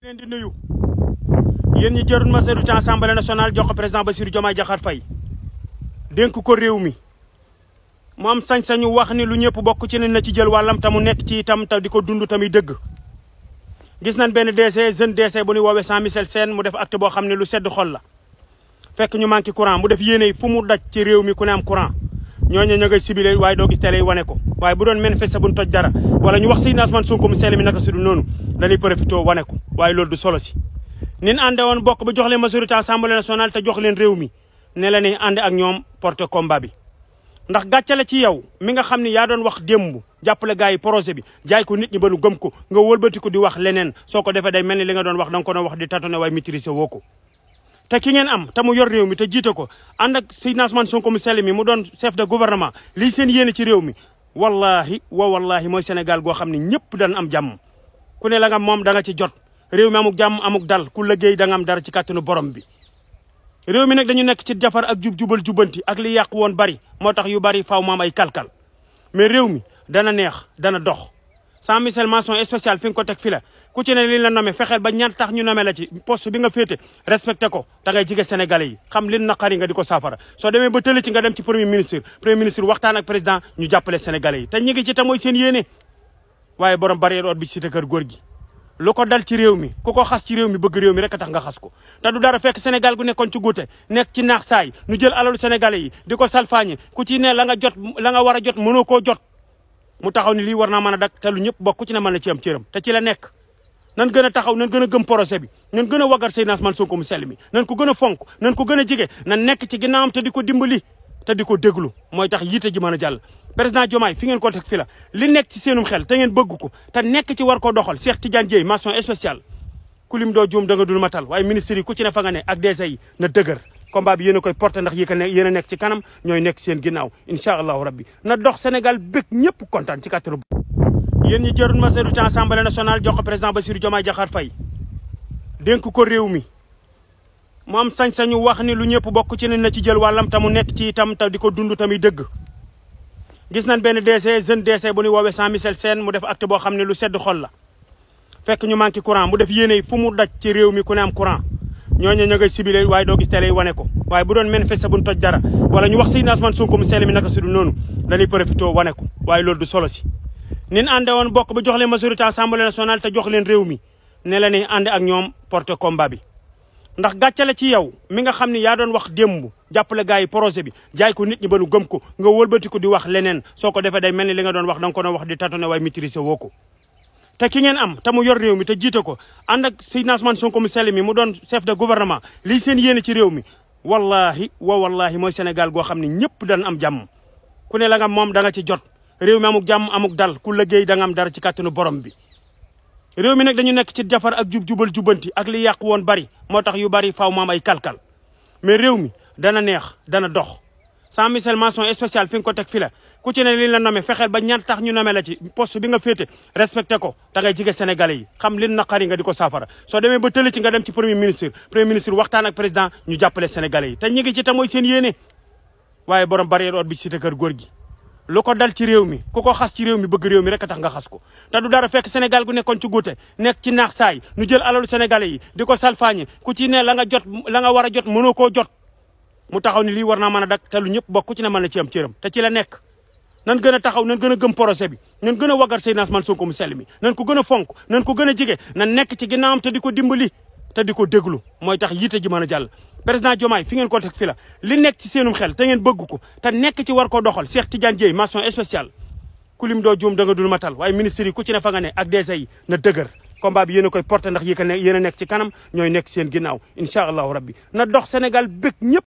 leen di nuyu yéen ñi jërul majorité assemblée nationale jox ko président Bassirou Diomaye Diakhar Faye dénk ko réew mi mu am sañ-sañu wax ni lu ñëpp bokk ci ne na ci jël wàllam te mu nekk ci itam te di ko dund tamit dëgg. gis nañ benn DC jeune DC bu ñuy woowee Jean Michel Sène mu def acte boo xam ne lu sedd xol la fekk ñu manqué courant mu def yéene fu mu daj ci réew mi ku ne am courant ñooñu ña ngay sibile waaye doo gis télé yi wane ko waaye bu doon manifester bu ñu toj dara wala ñu wax Seydina Ousmane Sonko mu sell mi naka su dul noonu dañuy profité wane ko waaye loolu du solo si. nin ànde woon bokk ba jox leen majorité assemblée nationale te jox leen réew mi ne la ni ànd ak ñoom porté combat bi ndax gàccale ci yow mi nga xam ne yaa doon wax démb jàppale gars yi projet bi jaay ko nit ñi ba nu gëm ko nga wëlbati ko di wax leneen soo ko defee day mel ni li nga doon wax da nga ko doon wax di tâtonner waaye maîtriser woo ko. te ki ngeen am te mu yor réew mi te jiite ko ànd ak Seydina Ousmane Sonko mu sell mi mu doon chef de gouvernement lii seen yéene ci réew mi wallahi mooy Sénégal goo xam ne ñëpp dañ am jàmm ku ne la nga moom da nga ci jot réew mi amuk jàmm amuk dal ku liggéey da nga am dara ci kàttanu borom bi. réew mi nag dañu nekk ci jafar ak jubal jubanti ak li yàq woon bari moo tax yu bari faaw maam ay kalkal mais réew mi dana neex dana dox Jean Michel mention spéciale fi nga ko teg fi la ku ci ne li la nommé fexeel ba ñan tax ñu nommé la ci poste bi nga féete respecté ko da ngay jige sénégalais yi xam li naqari nga di ko saafara soo demee ba tële ci nga dem ci premier ministre waxtaan ak président ñu jàppale sénégalais yi te ñi ngi ci te mooy seen yéene waaye borom barrière ot bi ci cité kër góor gi lu ko dal ci réew mi ku ko xas ci réew mi bëgg réew mi rek a tax nga xas ko te du dara fekk Sénégal gu nekkoon ci guute nekk ci naax saay nu jël alalu sénégalais yi di ko salfaañe ku ci ne la nga war a jot mënoo koo jot mu taxaw ni lii war naa mën a dak te lu ñëpp bokk ku ci ne mën na ci am cëram te ci la nekk nan gën a taxaw nan gën a gëm projet bi nan gën a wagar Seydina Ousmane Sonko mu sell mi nan ko gën a fonk nan ko gën a jige nan nekk ci ginnaawam te di ko dimbali te di ko déglu mooy tax yiite ji mën a jàll président Diomaye fi ngeen ko teg fi la li nekk ci seenum xel te ngeen bëgg ko te nekk ci war ko doxal Cheikh Tidiane Dièye mention spéciale ku lim doo juum da nga dul matal waaye ministre yi ku ci ne fa nga ne ak DG yi na dëgër combat bi yéen a koy porté ndax yéen a nekk ci kanam ñooy nekk seen ginnaaw incha allahu rabbi na dox Sénégal bëgg ñëpp kontaan ci kàttanu yéen ñi jërul majorité assemblée nationale jox ko président Bassirou Diomaye Diakhar Faye dénk ko réew mi mu am sañ-sañu wax ni lu ñëpp bokk ci ne na ci jël wàllam te mu nekk ci itam te di ko dund tamit dëgg. gis nañ benn DC jeune DC bu ñuy woowee Jean Michel Sène mu def acte boo xam ne lu sedd xol la fekk ñu manqué courant mu def yéene fu mu daj ci réew mi ku ne am courant ñooñu ña ngay sibile waaye doo gis télé yi wane ko waaye bu doon manifester bu ñu toj dara wala ñu wax Seydina Ousmane Sonko mu sell mi naka su dul noonu dañuy profité wane ko waaye loolu du solo si. nin ànde woon bokk ba jox leen majorité assemblée nationale te jox leen réew mi ne la ni ànd ak ñoom porté combat bi ndax gàccale ci yow mi nga xam ne yaa doon wax démb jàppale gars yi projet bi jaay ko nit ñi ba nu gëm ko nga wëlbati ko di wax leneen soo ko defee day mel ni li nga doon wax da nga ko doon wax di tâtonner waaye maîtriser woo ko. te ki ngeen am te mu yor réew mi te jiite ko ànd ak Seydina Ousmane Sonko mu sell mi mu doon chef de gouvernement lii seen yéene ci réew mi wallahi mooy Sénégal goo xam ne ñëpp dañ am jàmm ku ne la nga moom da nga ci jot réew mi amuk jàmm amuk dal ku liggéey da nga am dara ci kàttanu borom bi. réew mi nag dañu nekk ci jafar ak jubal jubanti ak li yàq woon bari moo tax yu bari faaw maam ay kalkal mais réew mi dana neex dana dox Jean Michel mention spéciale fi nga ko teg fi la ku ci ne li la nommé fexeel ba ñan tax ñu nommé la ci poste bi nga féete respecté ko da ngay jige sénégalais yi xam li naqari nga di ko saafara soo demee ba tële ci nga dem ci premier ministre waxtaan ak président ñu jàppale sénégalais yi te ñi ngi ci te mooy seen yéene waaye borom barrière ot bi ci cité kër góor gi lu ko dal ci réew mi ku ko xas ci réew mi bëgg réew mi rek a tax nga xas ko te du dara fekk Sénégal gu nekkoon ci guute nekk ci naax saay nu jël alalu sénégalais yi di ko salfaañe ku ci ne la nga war a jot mënoo koo jot mu taxaw ni lii war naa mën a dak te lu ñëpp bokk ku ci ne mën na ci am cëram te ci la nekk nan gën a taxaw nan gën a gëm projet bi nan gën a wagar Seydina Ousmane Sonko mu sell mi nan ko gën a fonk nan ko gën a jige nan nekk ci ginnaawam te di ko dimbali te di ko déglu mooy tax yiite ji mën a jàll président Diomaye fi ngeen ko teg fi la li nekk ci seenum xel te ngeen bëgg ko te nekk ci war ko doxal Cheikh Tidiane Dièye mention spéciale ku lim doo juum da nga dul matal waaye ministre yi ku ci ne fa nga ne ak DG yi na dëgër combat bi yéen a koy porté ndax yéen a nekk ci kanam ñooy nekk seen ginnaaw incha allahu rabbi na dox Sénégal bëgg ñëpp